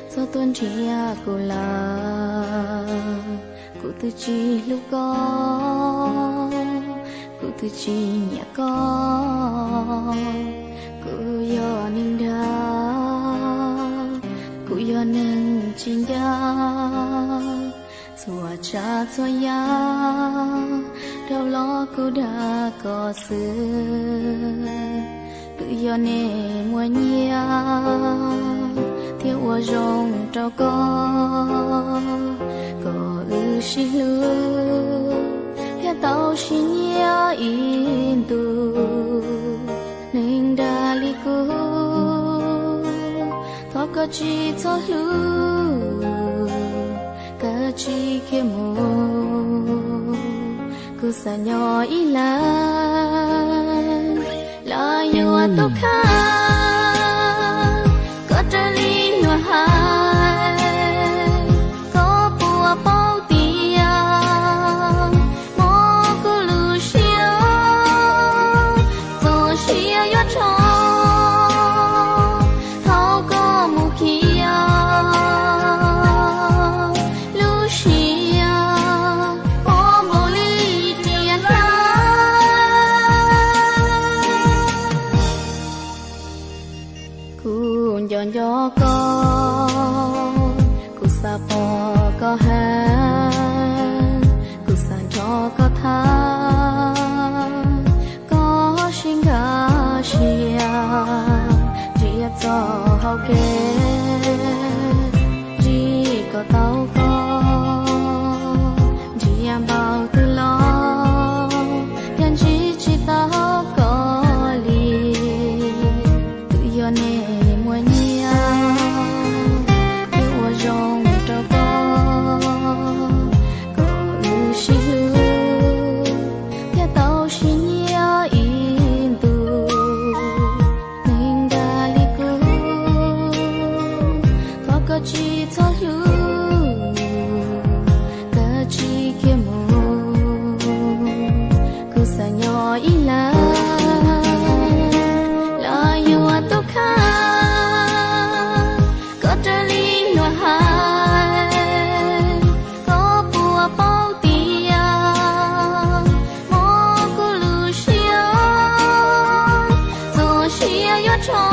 Txhob tuaj nrhiav kuv lawm, kuv twb tsis hlub koj, kuv twb tsis nyiam koj. Kuv yog neeg dag, kuv yog neeg tsis ncaj, txhua tsav txhua yam dhau los kuv dag koj xwb. Twb yog nej muaj nyiaj thiaj ua zoo rau koj, kom wb sib hlub thiaj tau sib nyiam ib ntus. Neeg dag li kuv, thov koj tsis txhob hlub, kav tsij khiav mus, kuv xav nyob ib leeg. Lawv yuav tus kheej, koj raws li luag hais, koj puas paub tias hmo kuv lub siab txoj sia yuav rho, thaum koj mus khiav, lub siab mob npaum li riam hlab. Kuv nco nco koj, kuv xav pom koj heev, kuv xav nrog koj tham, koj sib nkag siab nrhiav txoj hau kev, ntsib koj tau koj, nrhiav npaum twg los thiaj ntsib tsis tau koj li. Twb yog nej muaj nyiaj thiaj ua zoo rau koj, kom wb sib hlub thiaj tau sib nyiam ib ntus. Neeg dag li kuv, thov koj tsis txhob hlub, kav tsij khiav mus, kuv xav nyob ib leeg. Lawv yuav tus kheej, koj raws li luag hais, koj puas paub tias hmo kuv lub siab txoj sia yuav rho,